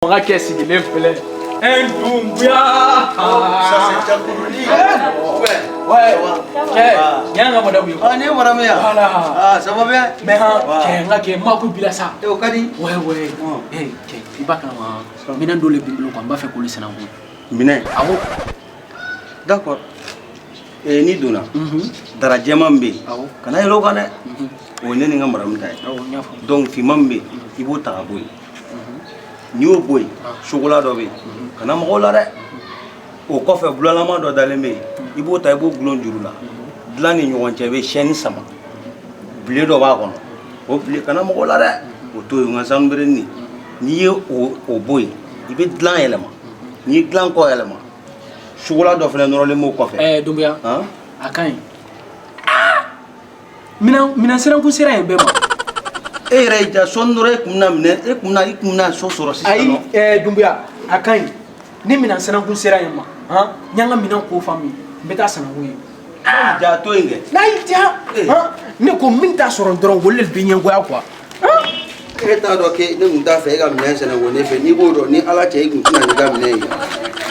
N ka cɛ sigilen filɛ un Doumbouya. Ça, c'est Tchakourou. Ouais. Ouais. Cɛ, nin y'an ka madame ye. Ah, ni ye madame ye. Voilà. Ah, ça va bien? Mais han, Ouais. cɛ, n ka kɛ mako b'i la sa. Eh, o ka di. Ouais. Eh, cɛ, i b'a kalama, minɛn dɔ le b'i bolo quoi, n b'a fɛ k'olu sɛnɛ. Minɛn. Awɔ. D'accord. Eh, n'i donna. Dara jɛman min bɛ yen. Awɔ. Kana yɛlɛ o kan dɛ. O ye ne ni n ka madame ta ye. Awɔ, n y'a faamu. Donc finman min bɛ yen, i b'o ta ka bɔ yen. N'i y'o bɔ yen, chocolat dɔ bɛ yen. Kana maga o la dɛ. O kɔfɛ, bulalama dɔ dalen bɛ yen. I b'o ta, i b'o gulon juru la. Dilan ni ɲɔgɔn cɛ, i bɛ chaîne sama. Bile dɔ b'a kɔnɔ. O bile, kana maga o la dɛ. O to yen, n ka sanu berenin. N'i ye o bɔ yen, i bɛ dilan yɛlɛma. N'i ye dilan kɔ yɛlɛma, chocolat dɔ fana nɔrɔlen b'o kɔfɛ. Eh, Doumbouya. Han? A ka ɲi. Minɛn minɛn sirankun sera yen bɛɛ ma. E yɛrɛ y'i ja sɔɔni dɔrɔn, e kun bɛna minɛ, e kun bɛna, i kun bɛna so sɔrɔ sisan Ayi. Nɔ. Eh, Doumbouya, a ka ɲi. Ni minɛn sirankun sera yen ma, han, n y'an ka minɛn ko fa min, n bɛ taa sanangun ye. Ja to yen kɛ. N'a y'i diya, Eh. han, ne ko min t'a sɔrɔ dɔrɔn, olu de bɛ ɲɛngoya quoi. E t'a dɔn ke ne kun t'a fɛ e ka minɛn sɛnɛ ko ne fɛ. N'i b'o dɔn ni Ala cɛ, i kun tɛna n'i ka minɛn ye.